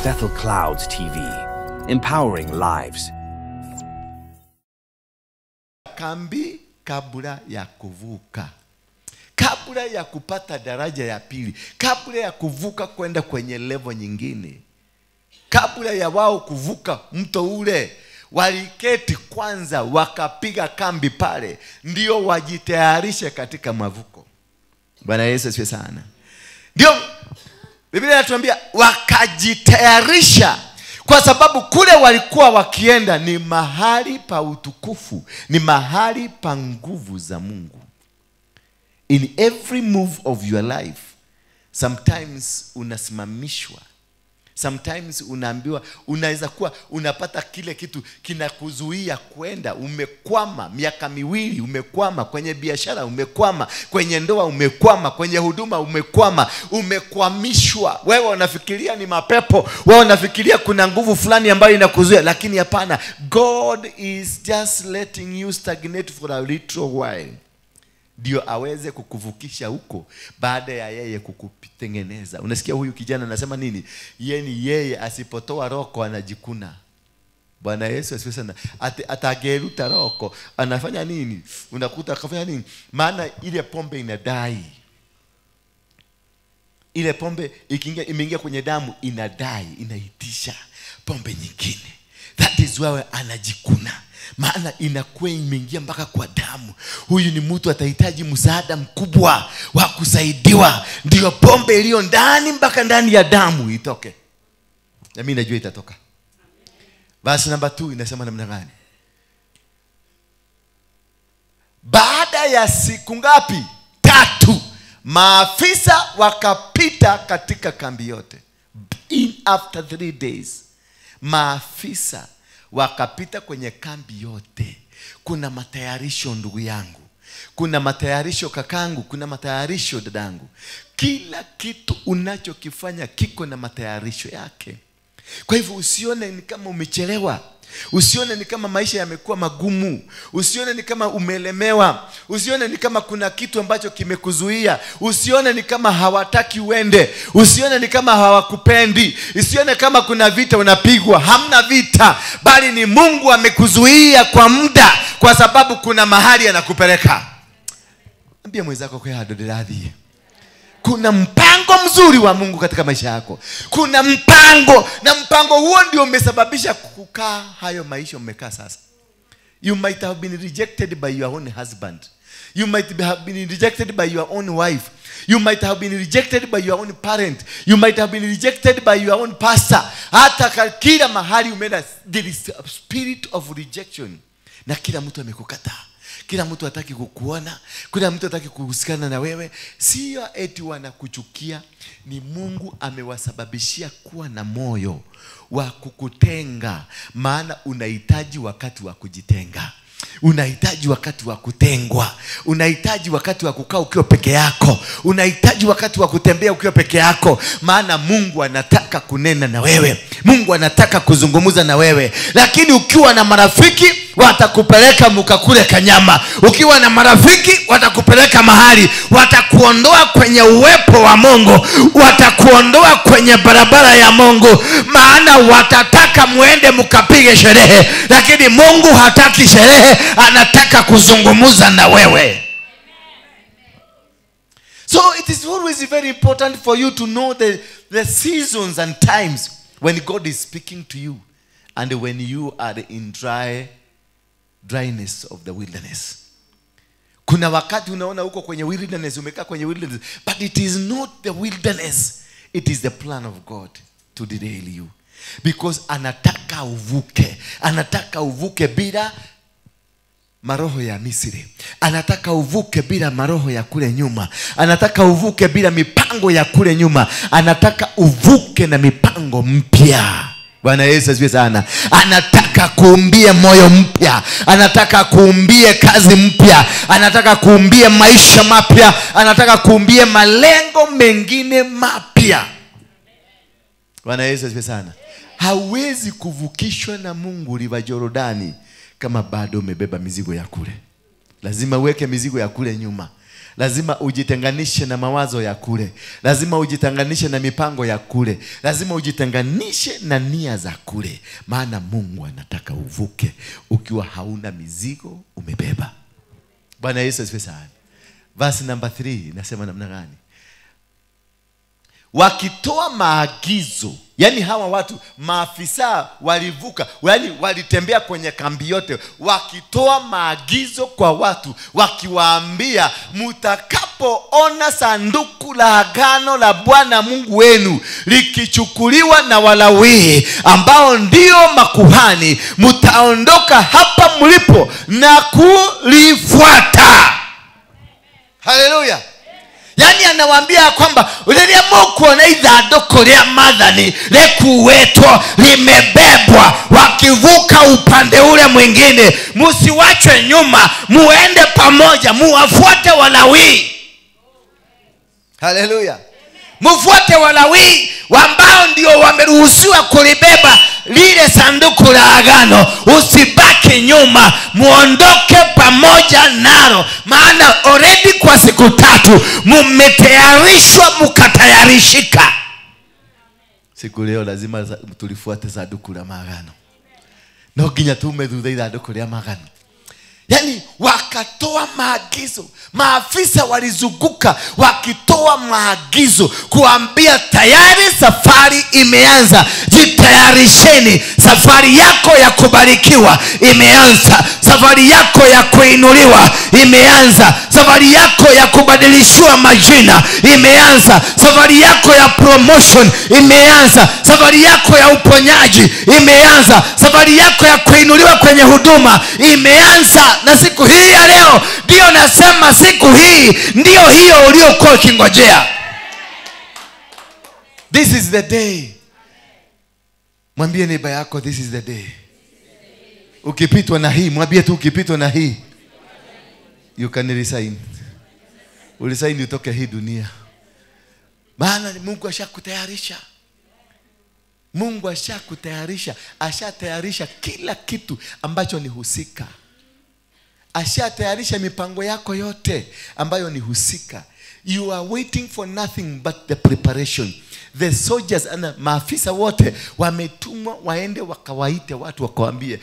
Bethel Clouds TV, empowering lives. Kambi kabla ya kuvuka, kabla ya kupata daraja ya pili, kabla ya kuvuka kwenda kwenye level nyingine, kabla ya wao kuvuka mto ule, waliketi kwanza wakapiga kambi pale, ndio wajitayarishe katika mavuko. Bwana Yesu asifiwe sana. Ndio Biblia inatuambia wakajitayarisha, kwa sababu kule walikuwa wakienda ni mahali pa utukufu, ni mahali pa nguvu za Mungu. In every move of your life, sometimes unasimamishwa. Sometimes unaambiwa, unaweza kuwa unapata kile kitu kinakuzuia kwenda. Umekwama miaka miwili, umekwama kwenye biashara, umekwama kwenye ndoa, umekwama kwenye huduma, umekwama, umekwamishwa. Wewe unafikiria ni mapepo, wewe unafikiria kuna nguvu fulani ambayo inakuzuia, lakini hapana. God is just letting you stagnate for a little while, ndio aweze kukuvukisha huko baada ya yeye kukutengeneza. Unasikia huyu kijana anasema nini? Yeni yeye asipotoa roko anajikuna. Bwana Yesu asifiwe sana. Atageruta roko, anafanya nini? Unakuta akafanya nini? Maana ile pombe inadai. Ile pombe ikiingia, imeingia kwenye damu, inadai, inaitisha pombe nyingine. That is why anajikuna. Maana inakuwa imeingia mpaka kwa damu. Huyu ni mtu atahitaji msaada mkubwa wa kusaidiwa, ndio pombe iliyo ndani mpaka ndani ya damu itoke. Na mimi najua itatoka. Verse number 2 inasema namna gani? Baada ya siku ngapi? 3, maafisa wakapita katika kambi yote. In after 3 days, maafisa wakapita kwenye kambi yote. Kuna matayarisho ndugu yangu, kuna matayarisho kakangu, kuna matayarisho dadangu. Kila kitu unachokifanya kiko na matayarisho yake. Kwa hivyo usione ni kama umechelewa, usione ni kama maisha yamekuwa magumu, usione ni kama umelemewa, usione ni kama kuna kitu ambacho kimekuzuia, usione ni kama hawataki uende, usione ni kama hawakupendi, usione kama kuna vita unapigwa. Hamna vita, bali ni Mungu amekuzuia kwa muda, kwa sababu kuna mahali anakupeleka. Ambia mwenzako kwa hadoderadhi. Kuna mpango mzuri wa Mungu katika maisha yako. Kuna mpango, na mpango huo ndio umesababisha kukaa hayo maisha umekaa sasa. You might have been rejected by your own husband. You might have been rejected by your own wife. You might have been rejected by your own parent. You might have been rejected by your own pastor. Hata kila mahali umeenda, there is a spirit of rejection. Na kila mtu amekukataa. Kila mtu hataki kukuona, kila mtu hataki kuhusikana na wewe. Sio eti wanakuchukia, ni Mungu amewasababishia kuwa na moyo wa kukutenga. Maana unahitaji wakati wa kujitenga. Unahitaji wakati wa kutengwa. Unahitaji wakati wa kukaa ukiwa peke yako. Unahitaji wakati wa kutembea ukiwa peke yako. Maana Mungu anataka kunena na wewe. Mungu anataka kuzungumza na wewe. Lakini ukiwa na marafiki watakupeleka mukakule kanyama. Ukiwa na marafiki watakupeleka mahali, watakuondoa kwenye uwepo wa Mungu, watakuondoa kwenye barabara ya Mungu. Maana watataka muende mukapige sherehe, lakini Mungu hataki sherehe, anataka kuzungumza na wewe. So it is always very important for you to know the seasons and times when God is speaking to you and when you are in dryness of the wilderness. Kuna wakati unaona huko kwenye wilderness, umekaa kwenye wilderness, but it is not the wilderness, it is the plan of God to derail you. Because anataka uvuke, anataka uvuke bila maroho ya Misri, anataka uvuke bila maroho ya kule nyuma, anataka uvuke bila mipango ya kule nyuma, anataka uvuke na mipango mpya. Bwana Yesu asifiwe sana. Anataka kuumbie moyo mpya, anataka kuumbie kazi mpya, anataka kuumbie maisha mapya, anataka kuumbie malengo mengine mapya. Bwana Yesu asifiwe sana. Hawezi kuvukishwa na Mungu River Jordani kama bado umebeba mizigo ya kule. Lazima uweke mizigo ya kule nyuma. Lazima ujitenganishe na mawazo ya kule. Lazima ujitenganishe na mipango ya kule. Lazima ujitenganishe na nia za kule. Maana Mungu anataka uvuke ukiwa hauna mizigo umebeba. Bwana Yesu asifiwe sana. Verse number 3 inasema namna gani? Wakitoa maagizo, yani hawa watu maafisa walivuka, yani walitembea kwenye kambi yote wakitoa maagizo kwa watu, wakiwaambia mtakapoona sanduku la agano la Bwana Mungu wenu likichukuliwa na Walawi ambao ndio makuhani, mtaondoka hapa mlipo na kulifuata. Haleluya. Yani anawaambia kwamba rĩrĩa mũkuona ithandũkũ rĩa Mathani rĩkuĩtwo limebebwa, wakivuka upande ule mwingine, msiwachwe nyuma, muende pamoja, muwafuate Walawi. Haleluya. Mufuate Walawi ambao ndio wameruhusiwa kulibeba lile sanduku la agano. Usibaki nyuma, muondoke pamoja nalo, maana already kwa siku 3 mumetayarishwa, mukatayarishika. Siku leo lazima tulifuate sanduku la maagano. No nginya tume thutha ithandũkũ rĩa maagano. Yani wakatoa maagizo. Maafisa walizunguka wakitoa maagizo kuambia tayari safari imeanza, jitayarisheni. Safari yako ya kubarikiwa imeanza, safari yako ya kuinuliwa imeanza, safari yako ya kubadilishiwa majina imeanza, safari yako ya promotion imeanza, safari yako ya uponyaji imeanza, safari yako ya kuinuliwa kwenye huduma imeanza. Na siku hii ya leo ndio nasema, siku hii ndio hiyo uliokuwa ukingojea. This is the day. Mwambie neighbor yako, this is the day. Ukipitwa na hii, mwambie tu ukipitwa na hii, you can resign. Uresign utoke hii dunia. Maana Mungu ashakutayarisha. Mungu ashakutayarisha, ashatayarisha kila kitu ambacho ni husika. Ashatayarisha mipango yako yote ambayo ni husika. You are waiting for nothing but the preparation. The soldiers na maafisa wote wametumwa waende wakawaite watu, wakawaambie,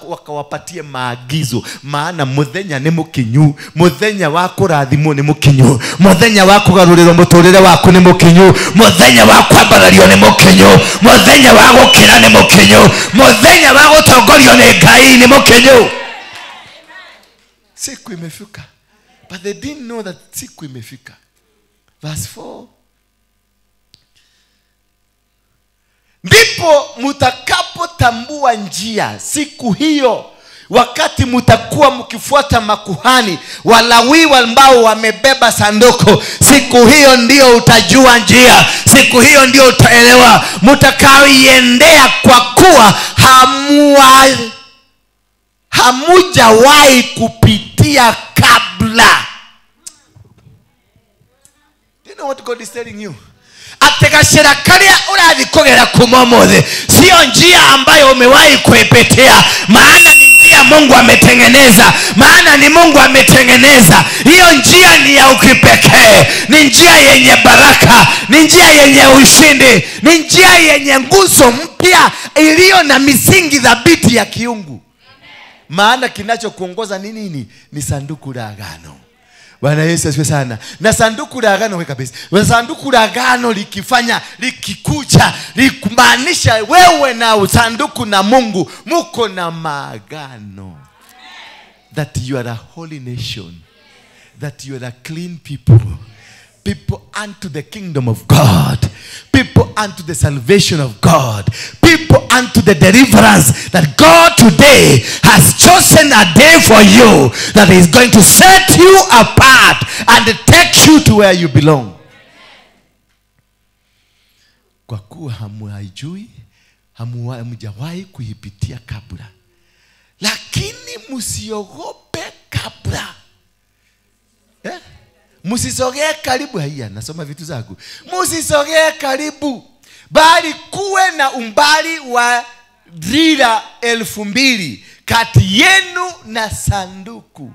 wakawapatie maagizo. Maana muthenya ni mukinyu, muthenya wa kurathimwo ni mukinyu, muthenya wa kugarũrĩrwo mũtũrĩre waku ni mukinyu, muthenya wa kwambarario ni mukinyu, muthenya wa gũkĩra ni mukinyu, muthenya wa gũtongorio nĩ Ngai ni mukinyu. Siku imefika. But they didn't know that siku imefika. Verse 4. Ndipo mtakapotambua njia siku hiyo, wakati mtakuwa mkifuata makuhani Walawi ambao wamebeba sanduku, siku hiyo ndio utajua njia, siku hiyo ndio utaelewa mtakaoiendea, kwa kuwa hamujawahi kupitia kabla. Do you know what God is telling you? Ategashira karia urathi kugera kuma umuthi sio njia ambayo umewahi kuipitia, maana ni njia Mungu ametengeneza, maana ni Mungu ametengeneza. Hiyo njia ni ya ukipekee, ni njia yenye baraka, ni njia yenye ushindi, ni njia yenye nguzo mpya iliyo na misingi thabiti ya kiungu. Maana kinachokuongoza ni nini? Ni sanduku la agano. Bwana Yesu asifiwe sana. Na sanduku la agano, weka kabisa. Na sanduku la agano likifanya, likikuja, likumaanisha wewe na sanduku na Mungu muko na maagano. That you are a holy nation, that you are a clean people, people unto the kingdom of God, people unto the salvation of God, people unto the deliverance that God today has chosen a day for you that is going to set you apart and take you to where you belong. Kwa kuwa hamuijui, hamjawahi kuipitia kabla. Lakini msiogope kabla. Msisogee karibu. Haya, nasoma vitu zangu. Msisogee karibu, bali kuwe na umbali wa dhira 2000 kati yenu na sanduku.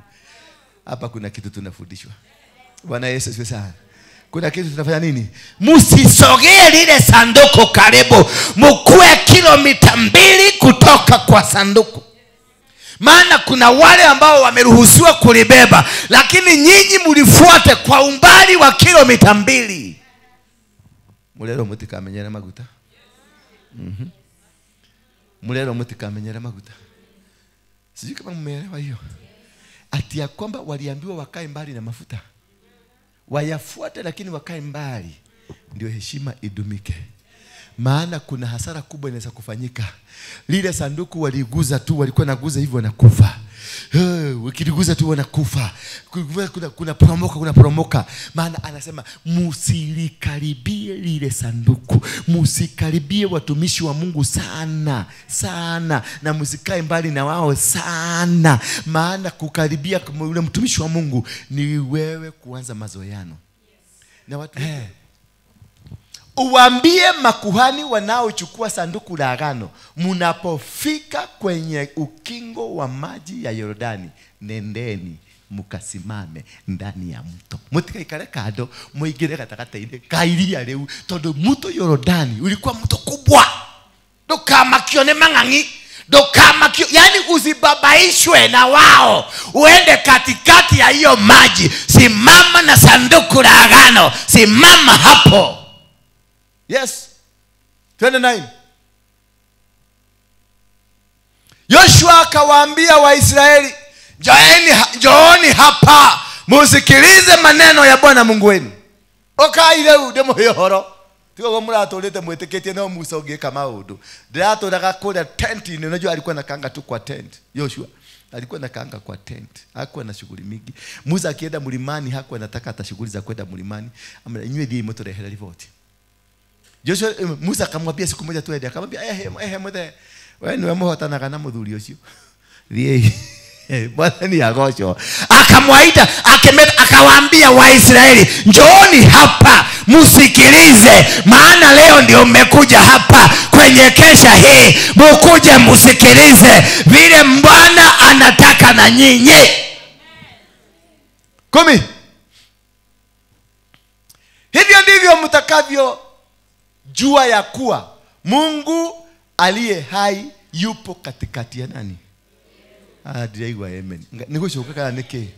Hapa kuna kitu tunafundishwa. Bwana Yesu asifiwe sana. Kuna kitu tunafanya nini? Msisogee lile sanduku karibu, mkue kilomita 2 kutoka kwa sanduku. Maana kuna wale ambao wameruhusiwa kulibeba, lakini nyinyi mlifuate kwa umbali wa kilomita 2. Mulero mutikamenyera maguta. Mulero mutikamenyera maguta. Sijui kama mmeelewa hiyo. Ati ya kwamba waliambiwa wakae mbali na mafuta. Wayafuate lakini wakae mbali, ndio heshima idumike. Maana kuna hasara kubwa inaweza kufanyika. Lile sanduku waliguza tu, walikuwa naguza hivyo wanakufa. Ukiliguza tu wanakufa. Kuna promoka, kuna promoka. Maana anasema msilikaribie lile sanduku. Msikaribie watumishi wa Mungu sana, sana, na msikae mbali na wao sana. Maana kukaribia yule mtumishi wa Mungu ni wewe kuanza mazoeano. Na watu uwaambie makuhani wanaochukua sanduku la agano, mnapofika kwenye ukingo wa maji ya Yordani, nendeni mukasimame ndani ya mto. Mutikaikare kando, muingire gatagatĩ-inĩ ka iria rĩu, tondũ mto Yordani ulikuwa mto kubwa. Ndukamakio nĩ mang'ang'i, ndukamakio, yani usibabaishwe na wao. Uende katikati ya hiyo maji, simama na sanduku la agano, simama hapo. Yes. 29. Yoshua akawaambia Waisraeli, njooni hapa musikilize maneno ya Bwana Mungu wenu. Okai rĩu ndĩmũhe ũhoro. Tigo mũratũrĩte mwĩtĩkĩtie no Musa ũngĩka maũndũ. Ndĩratũraga kũrĩa tent-inĩ. Unajua alikuwa na kanga tu kwa tent. Yoshua alikuwa na kanga kwa tent. Hakuwa na shughuli mingi. Musa akienda mlimani hakuwa anataka hata shughuli za kwenda mlimani. Amra inywe thiĩ mũtũrehere riboti. Joshua, Musa akamwambia siku moja tuende, akamwambia ehe muthe, wewe niwe muhotanaga na muthuri ucio. Thiĩ. Bwana ni agocwo. Akamwaita, akawaambia Waisraeli, njooni hapa musikilize, maana leo ndio mmekuja hapa kwenye kesha hii, mukuje musikilize vile Bwana anataka na nyinyi. 10. Hivyo ndivyo mtakavyo jua ya kuwa Mungu aliye hai yupo katikati ya nani? Ah, ndiraigua amen. Nigucoka kana niki?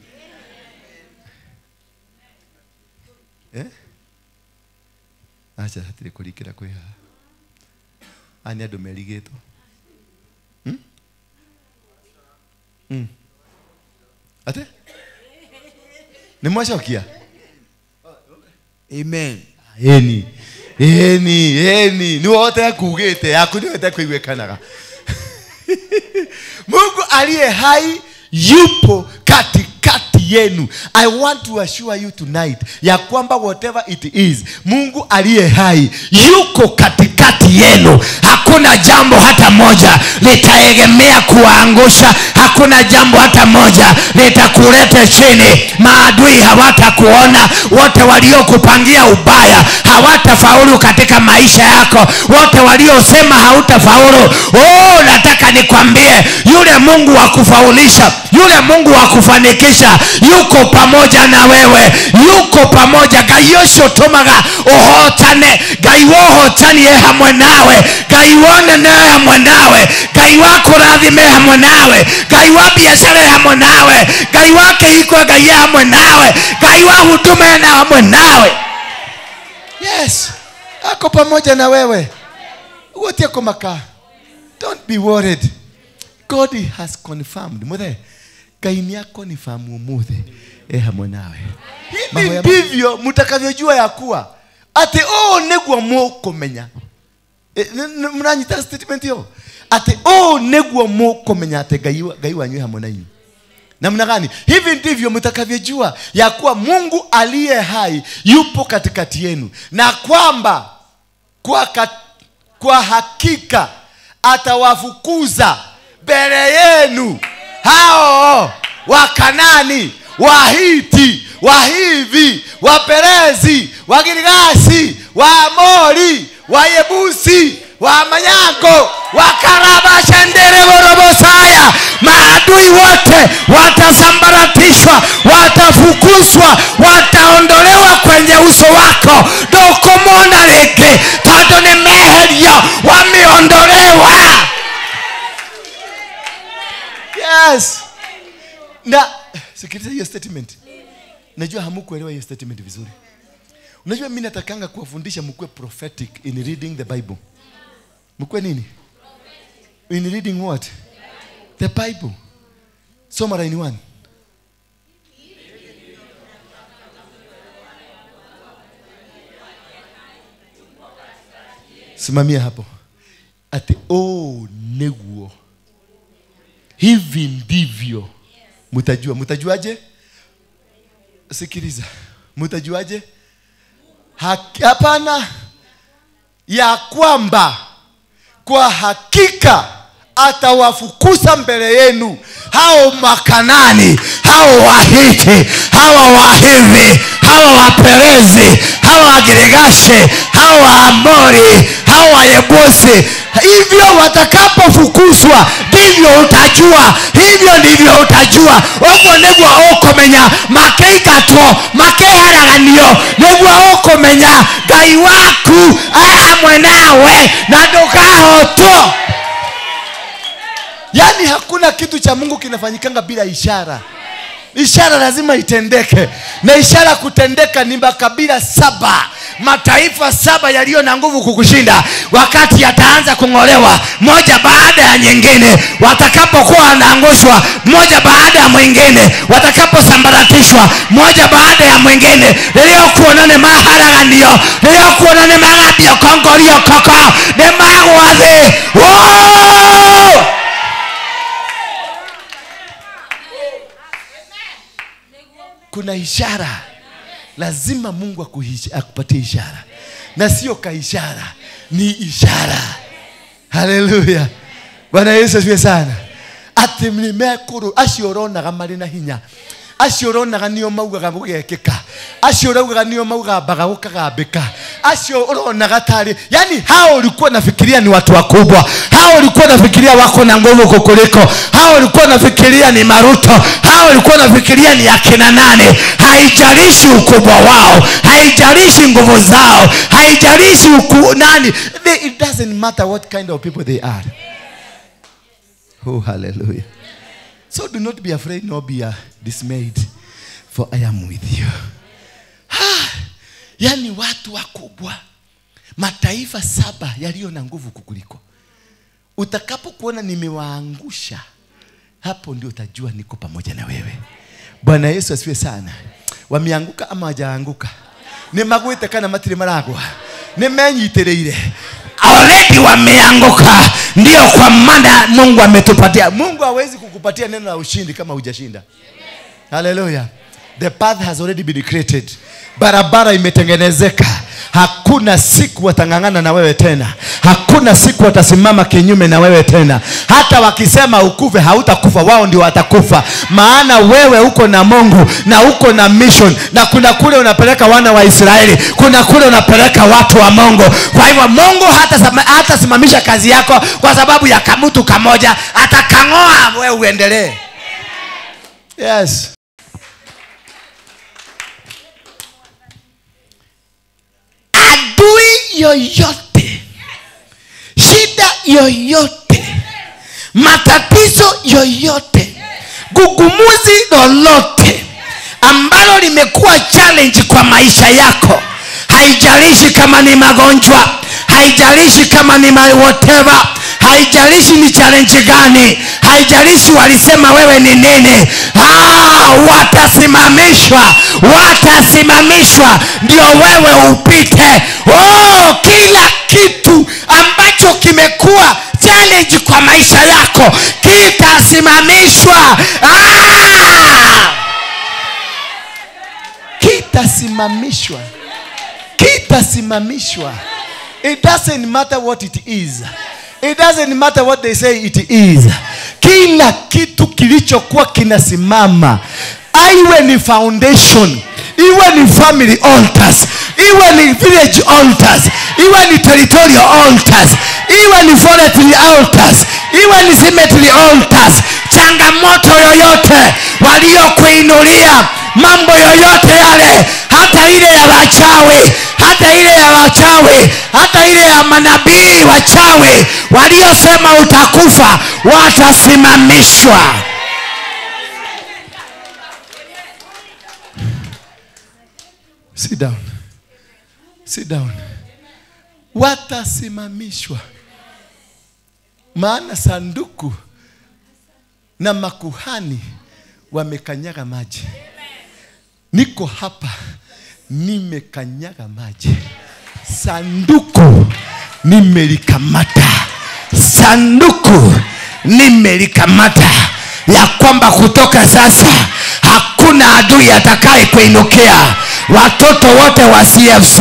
Acha hatire kurikira kwi haha. Aya nĩ andũ merigĩtwo. Ate? Nĩ mwacokia? Amen. Eni. Eni, eni. Ni wote kugite, yaku ni wote kuiwekanaga. Mungu aliye hai yupo katikati yenu. I want to assure you tonight ya kwamba whatever it is, Mungu aliye hai yuko katikati yenu. Hakuna jambo hata moja litaegemea kuangusha, hakuna jambo hata moja litakuleta chini. Maadui hawatakuona, wote waliokupangia ubaya hawatafaulu katika maisha yako, wote waliosema hautafaulu. Oh, nataka nikwambie, yule Mungu wa kufaulisha, yule Mungu wa kufanikisha yuko pamoja na wewe, yuko pamoja. Ngai ũcio tũmaga ũhotane, Ngai wohotani e hamwe nawe, Ngai wonene e hamwe nawe, Ngai wa kũrathime hamwe nawe, Ngai wa biashara e hamwe nawe, Ngai wa kĩhiko Ngai e hamwe nawe, Ngai wa huduma e hamwe nawe. Yes, ako pamoja na wewe. Ugotie kũmaka. Don't be worried. God has confirmed. Muthe, Ngai nĩakonfirm ũmũthĩ e hamwe nawe. Hivi ndivyo mtakavyojua ya kuwa ati ũũ nĩguo mũkũmenya. Mnanyita statement hiyo? Ati ũũ nĩguo mũkũmenya ati Ngai wanyu hamwe na inyuĩ. Namna gani? Hivi ndivyo mtakavyojua ya kuwa Mungu aliye hai yupo katikati yenu, na kwamba kwa hakika atawafukuza mbele yenu hao Wakanani, Wahiti, Wahivi, Waperezi, Wagirigasi, Waamori, Wayebusi, Wamanyago, Wakarabashendereborobosaya. Maadui wote watasambaratishwa, watafukuzwa, wataondolewa kwenye uso wako. Ndukumona rĩngĩ tondũ nĩ meherio, wameondolewa. Yes. Na sikiliza hiyo statement. Najua hamukuelewa hiyo statement vizuri. Unajua mimi natakanga kuwafundisha mkuwe prophetic in reading the Bible. Mkuwe nini? In reading what? The Bible. Soma line 1. Simamia hapo. Ati oh neguo. Hivi ndivyo mutajua. Mutajuaje? Sikiliza. Mutajuaje? Hapana, ya kwamba kwa hakika atawafukuza mbele yenu hao Makanani, hao Wahiti, hawa Wahivi, hawa Waperezi, hawa Wagirgashi, hawa Waamori, hawa Wayebusi. Hivyo watakapofukuzwa ndivyo utajua, hivyo ndivyo utajua. Ũguo nĩguo ũkũmenya makĩingatwo, makĩharaganio, nĩguo ũkũmenya Ngai waku e hamwe nawe na ndũkahotwo. Yaani hakuna kitu cha Mungu kinafanyikanga bila ishara. Ishara lazima itendeke. Na ishara kutendeka ni makabila 7, mataifa 7 yaliyo na nguvu kukushinda. Wakati yataanza kung'olewa moja baada ya nyingine, watakapokuwa wanaangushwa moja baada ya mwingine, watakaposambaratishwa moja baada ya mwingine, rĩrĩa ũkuona nĩ maharaganio, rĩrĩa ũkuona nĩ magambio kongorio koko, nĩ magwa thĩ. Woo! Kuna ishara. Lazima Mungu akupatie ishara. Na sio ka ishara, ni ishara. Haleluya. Bwana Yesu asifiwe sana. Ati mlimekuru acio uronaga mari na hinya. Acio uronaga nio maugaga gugekika. Acio uraugaga nio maugambaga gukagambika. Acio uronaga tari, yani hao ulikuwa nafikiria ni watu wakubwa. Hao ulikuwa nafikiria wako na nguvu kukuliko. Hao ulikuwa nafikiria ni Maruto. Hao ulikuwa nafikiria ni akina nane. Haijalishi ukubwa wao, haijalishi nguvu zao, haijalishi nani. It doesn't matter what kind of people they are. Oh, hallelujah. So do not be afraid nor be dismayed, for I am with you. Yani watu wakubwa, mataifa 7 yaliyo na nguvu kukuliko. Utakapokuona nimewaangusha, hapo ndio utajua niko pamoja na wewe. Bwana Yesu asifiwe sana. Wameanguka ama hawajaanguka? Ni magwite kana matire maragwa. Ni menyitiriire. Already wameanguka. Ndio kwa maana Mungu ametupatia. Mungu hawezi kukupatia neno la ushindi kama hujashinda. Hallelujah. The path has already been created. Barabara imetengenezeka. Hakuna siku watangangana na wewe tena. Hakuna siku watasimama kinyume na wewe tena. Hata wakisema ukufe, hautakufa, wao ndio watakufa. Maana wewe uko na Mungu na uko na mission, na kuna kule unapeleka wana wa Israeli, kuna kule unapeleka watu wa Mungu. Kwa hivyo Mungu hatasimamisha kazi yako kwa sababu ya kamutu kamoja, atakangoa wewe uendelee. Yes. Adui yoyote, shida yoyote, matatizo yoyote, gugumuzi lolote ambalo limekuwa challenge kwa maisha yako, haijalishi kama ni magonjwa, haijalishi kama ni whatever, haijalishi ni challenge gani, haijalishi walisema wewe ni nini, watasimamishwa, watasimamishwa ndio wewe upite. Oh, kila kitu ambacho kimekuwa challenge kwa maisha yako kitasimamishwa. Kitasimamishwa. Kitasimamishwa. It doesn't matter what it is. It doesn't matter what they say it is. Kila kitu kilichokuwa kinasimama, iwe ni foundation, iwe ni family altars, iwe ni village altars, iwe ni territorial altars, iwe ni forestry altars, iwe ni cemetery altars, Changamoto yoyote waliokuinulia, mambo yoyote yale, hata ile ya wachawi, hata ile ya wachawi, hata ile ya manabii wachawi waliosema utakufa, watasimamishwa. Sit down. Sit down. Watasimamishwa. Maana sanduku na makuhani wamekanyaga maji. Niko hapa nimekanyaga maji. Sanduku nimelikamata. Sanduku nimelikamata, ya kwamba kutoka sasa hakuna adui atakaye kuinukia. Watoto wote wa CFC,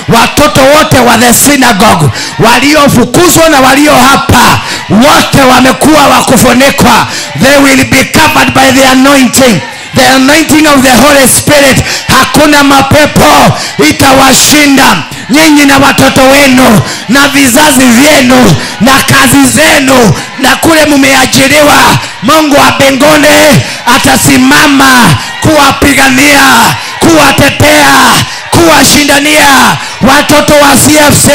watoto wote wa the synagogue, waliofukuzwa na walio hapa, wote wamekuwa wakufunikwa. They will be covered by the anointing, the anointing of the Holy Spirit. Hakuna mapepo itawashinda nyinyi na watoto wenu na vizazi vyenu na kazi zenu na kule mumeajiriwa. Mungu wa mbinguni atasimama kuwapigania, kuwatetea, kuwashindania watoto wa CFC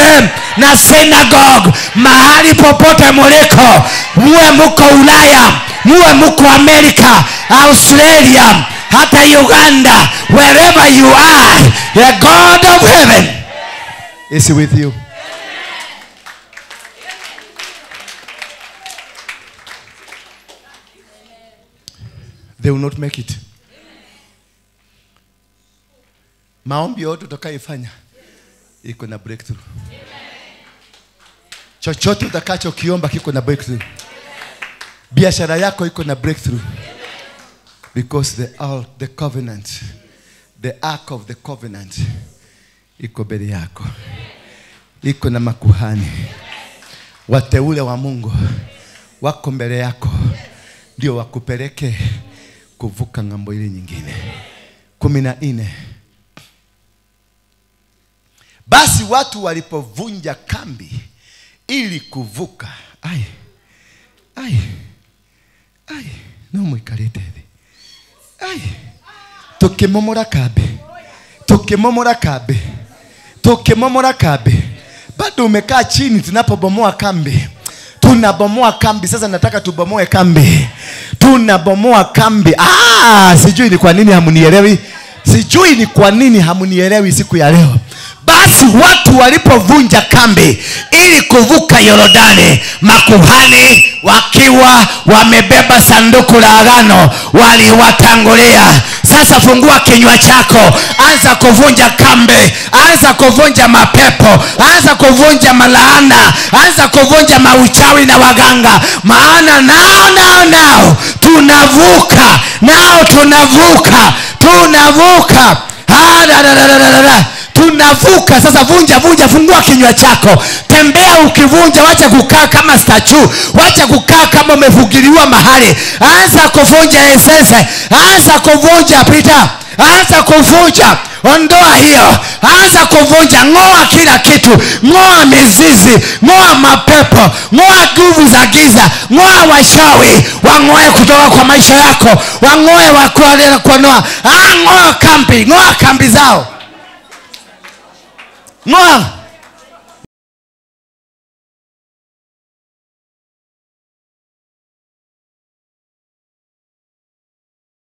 na synagogue. Mahali popote muliko, muwe muko Ulaya, muwe muko Amerika, Australia, hata Uganda, wherever you are, the God of heaven is with you. They will not make it. Maombi yote utakayofanya iko na breakthrough. Chochote utakachokiomba kiko na breakthrough. Biashara yako iko na breakthrough. Because the covenant, the ark of the covenant iko mbele yako. Iko na makuhani wateule wa Mungu wako mbele yako, ndio wakupeleke kuvuka ngambo ile nyingine. 14. Basi watu walipovunja kambi ili kuvuka, ai ai ai, no mwikarite thi, ai, tukimomora kambi, tukimomora kambi, tukimomora kambi, bado umekaa chini. Tunapobomoa kambi, tunabomoa kambi. Sasa nataka tubomoe kambi. Tunabomoa kambi. Sijui ni kwa nini hamunielewi. Sijui ni kwa nini hamunielewi siku ya leo. Basi watu walipovunja kambi ili kuvuka Yordani, makuhani wakiwa wamebeba sanduku la agano waliwatangulia. Sasa fungua kinywa chako, anza kuvunja kambi, anza kuvunja mapepo, anza kuvunja malaana, anza kuvunja mauchawi na waganga. Maana nao tunavuka, nao tunavuka, tunavuka. Tunavuka. Sasa vunja, vunja, fungua kinywa chako, tembea ukivunja. Wacha kukaa kama statue, wacha kukaa kama umefugiliwa mahali. Anza kuvunja esese, anza kuvunja Peter, anza kuvunja, ondoa hiyo, anza kuvunja, ngoa kila kitu, ngoa mizizi, ngoa mapepo, ngoa nguvu za giza, ngoa washawi, wangoe kutoka kwa maisha yako, wangoe wakualea kuonoa, ngoa kambi, ngoa kambi zao. Ngoa.